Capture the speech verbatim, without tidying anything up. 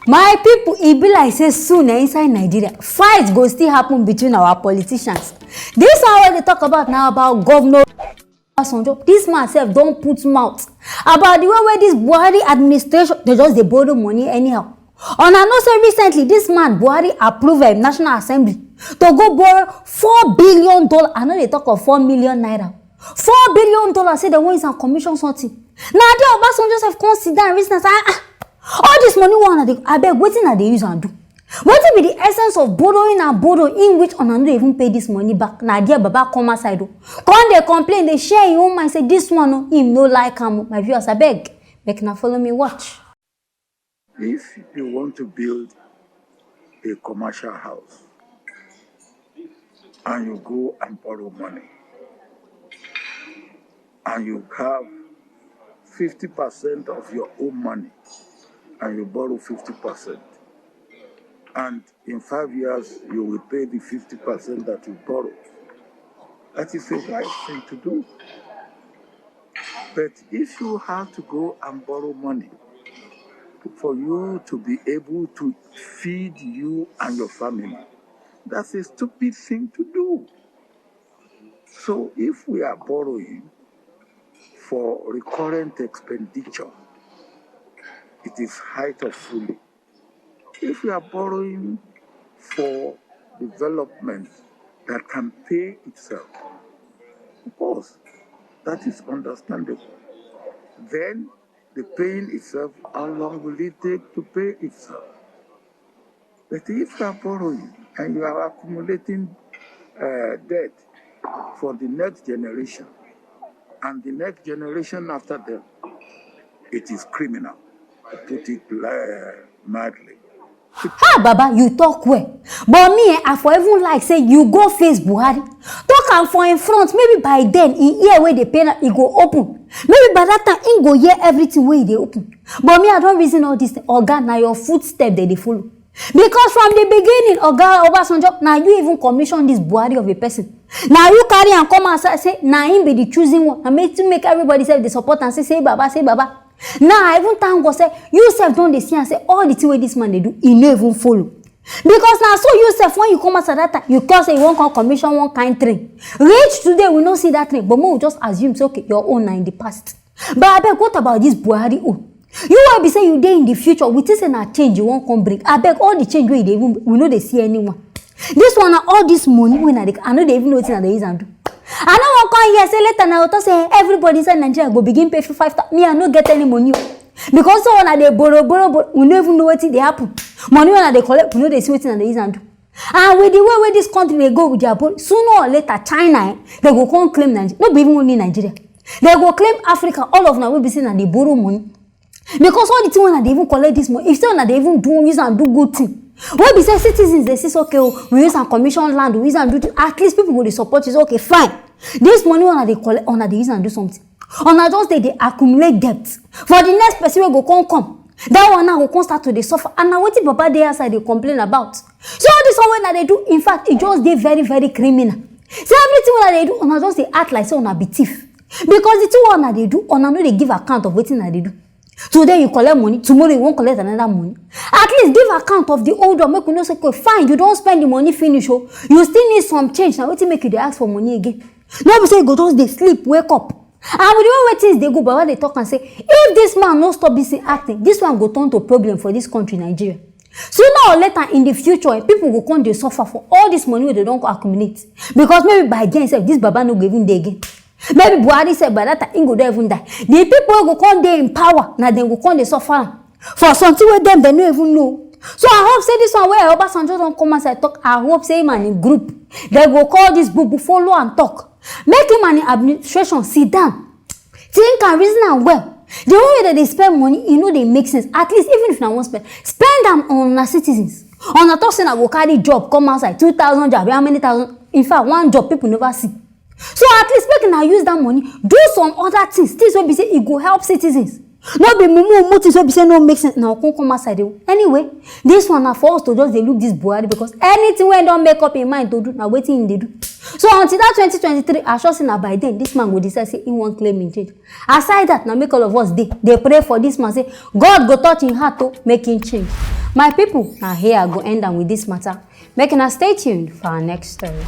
My people, e be like say soon eh, inside Nigeria, fight go still happen between our politicians. This one wey dey talk about now about Governor Obasanjo. This man sef don put mouth about the way wey this Buhari administration dey just dey borrow money anyhow. Una know say recently this man Buhari approve im National Assembly to go borrow four billion dollar. I no dey talk of four million naira. Four billion dollar say dem wan use am commission something. Na there Obasanjo sef come sit down reason am say, ah ah, all this money wey una dey, abeg, wetin I dey use am do? Wetin be the essence of borrowing and borrowing in which una no dey even pay this money back? Na there Baba come outside o, come dey complain, dey share im own mind say this one o, im no like am o. My viewers, abeg, make una follow me watch. If you want to build a commercial house and you go and borrow money and you have fifty percent of your own money and you borrow fifty percent, and in five years you will pay the fifty percent that you borrow, that is a wise thing to do. But if you have to go and borrow money for you to be able to feed you and your family, that's a stupid thing to do. So if we are borrowing for recurrent expenditure, it is height of folly. If we are borrowing for development that can pay itself, of course, that is understandable. Then the paying itself, how long will it take to pay itself? But if you are borrowing and you are accumulating uh, debt for the next generation and the next generation after them, it is criminal, to put it uh, mildly. Ha, Baba, you talk well. But me eh, I for even like say you go face Buhari, talk am for im front, maybe by then im ear wey dey pain am e go open. Maybe by that time im go hear everything wey e dey open. But me, I don reason all this thing. Oga, na your footstep dem dey follow. Because from the beginning, Oga Obasanjo, na you even commission this Buhari of a person. Na you carry am come outside say na him be the chosen one. Na make to make everybody sef dey support am say, say Baba, say Baba. Now I even thank God say you sef don dey see am say all the thing wey this man dey do, e no even follow. Because na so you sef, when you come outside that time, you talk say you wan come commission one kind train. Reach today, we no see that train, but make we just assume say okay, your own na in the past. But abeg, what about this Buhari own? You wey be say you dey in the future, we think say na change you wan come bring. Abeg, all the change wey you dey even, we no dey see anyone. This one na all this money wey na dey, I no dey even know wetin I dey use am do. I no wan come here say later na go talk say everybody inside Nigeria go begin pay for five thousand. Me, I no get any money o. Because so una dey borrow, borrow, borrow, we no even know wetin dey happen. Money wey una dey collect, we no dey see wetin una dey use am do. And with the way wey this country dey go with their borrow, sooner or later China eh, dem go come claim Nigeria. No be even only Nigeria. Dem go claim Africa, all of una wey be say una dey borrow money. Because all the thing wey una dey even collect this money, if say una dey even do, use am do good thing, wey be say citizens dey see say okay o, we use am commission land, we use am do this, at least people go dey support you say okay, fine, this money wey una dey collect, una dey use am do something. Una just dey dey accumulate debt for the next person wey go come come. That one now go come start to dey suffer, and na wetin Baba dey outside dey complain about. So all this one wey una dey do, in fact, e just dey very, very criminal. Say everything wey una dey do, una just dey act like say una be thief. Because the thing wey una dey do, una no dey give account of wetin una dey do. Today you collect money, tomorrow you wan collect another money. At least give account of the old one, make we know say okay, fine, you don spend the money finish o, you still need some change, na wetin make you dey ask for money again? No be say you go just dey sleep, wake up. And with the way wey things dey go, Baba dey talk am say if this man no stop this thing acting, this one go turn to problem for this country, Nigeria. Sooner or later in the future eh, people go come dey suffer for all this money wey dem don accumulate. Because maybe by then sef, this Baba no go even dey again. Maybe Buhari sef, by that time, im go don even die. The people wey go come dey in power, na dem go come dey suffer am for something wey dem, dem no even know. So I hope say this one wey Obasanjo don come outside talk, I hope say him and him group, dem go call this bubu, follow am talk. Make him and him administration sit down, think and reason am well. The way wey dem dey spend money, e no dey make sense. At least even if una wan spend, spend am on una citizens. Una talk say una go carry job come outside, two thousand job, how many thousand? In fact, one job people never see. So at least make una use that money do some other things, things wey be say e go help citizens. No be mumu mumu things wey be say no make sense, na come come outside o. Anyway, this one na for us to just dey look this Buhari, because anything wey don make up im mind to do, na wetin im dey do. So until that twenty twenty-three, I sure say na by then this man go decide say he wan claim im change. Aside that, na make all of us dey dey pray for this man say God go touch im heart to make im change. My people, na here I go end am with this matter. Make una stay tuned for our next story.